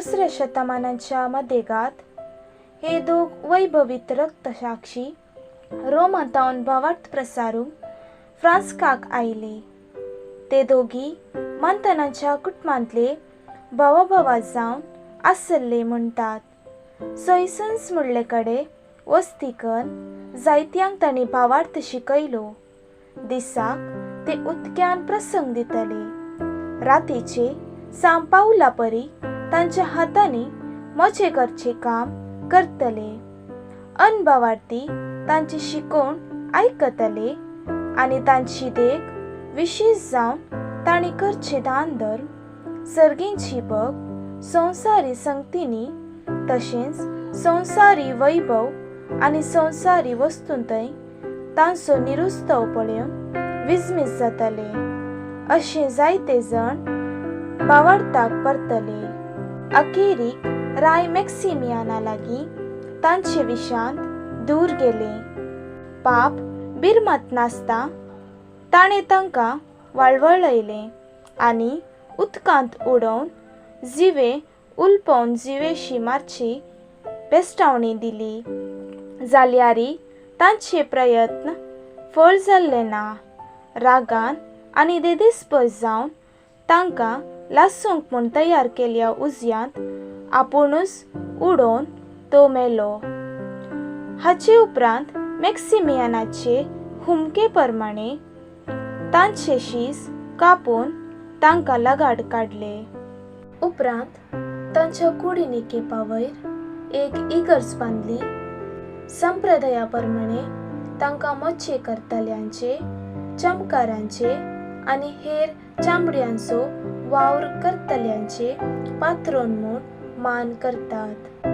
दुसऱ्या शतमानाच्या मदेगात हे दोग वैभवीत रक्तसाक्षी रोमांतावन भावार्थ प्रसारूंक फ्रांस्काक आयले. ते दोगी मंतनाच्या कुटुंबांतले भावाभावा जावन आसल्ले म्हणटात. सोयसन्स म्हणले कडेन वस्ती करून जायत्यांक तांणी भावार्थ शिकयलो. दिसाक ते उदक्यान प्रसंग दितले, रातीचे सांपावला परी तांच्या हातांनी मोचे करचें काम करतले. अनभावार्थी तांची शिकोवण आयकतले आनी तांची देख विशेश जावन तांणी करचे दान धर्म, सर्गींची बग, संवसारी संगतींनी तशेंच संवसारी वैभव आनी संवसारी वस्तूंतय तांचो निरुस्तव पळोवन विस्मीत जातले. अशें जायते जाण भावार्थाक परतले. अखेरीक राय मॅक्सिमियाना लागीं तांचे विशांत दूर गेले. पाप बिरमत नासता ताणें तांकां वळवळयलें आनी उदकांत उडोवन जिवे उलपोवन जिवेशी मारची बेस्टावणी दिली. जाल्यारी तांचे प्रयत्न फळ जाल्ले ना. रागान आनी देदिस्पस जावन तांकां लासूंक म्हूण तयार केल्या उजयांत आपुणूच उडोवन तो मेलो. हाचे उपरांत मॅक्सिमियानाचे हुमके प्रमाणे तांचे शीस कापून तांकां लगाड काडले. उपरांत तांच्या कुडींनी केपावयर एक इगर्ज बांदली. संप्रदाया प्रमाणे तांकां मोचे करतल्यांचे, चमकारांचे आनी हेर चामड्यांचो वावर करतल्यांचे पात्रोन म्हूण मान करतात.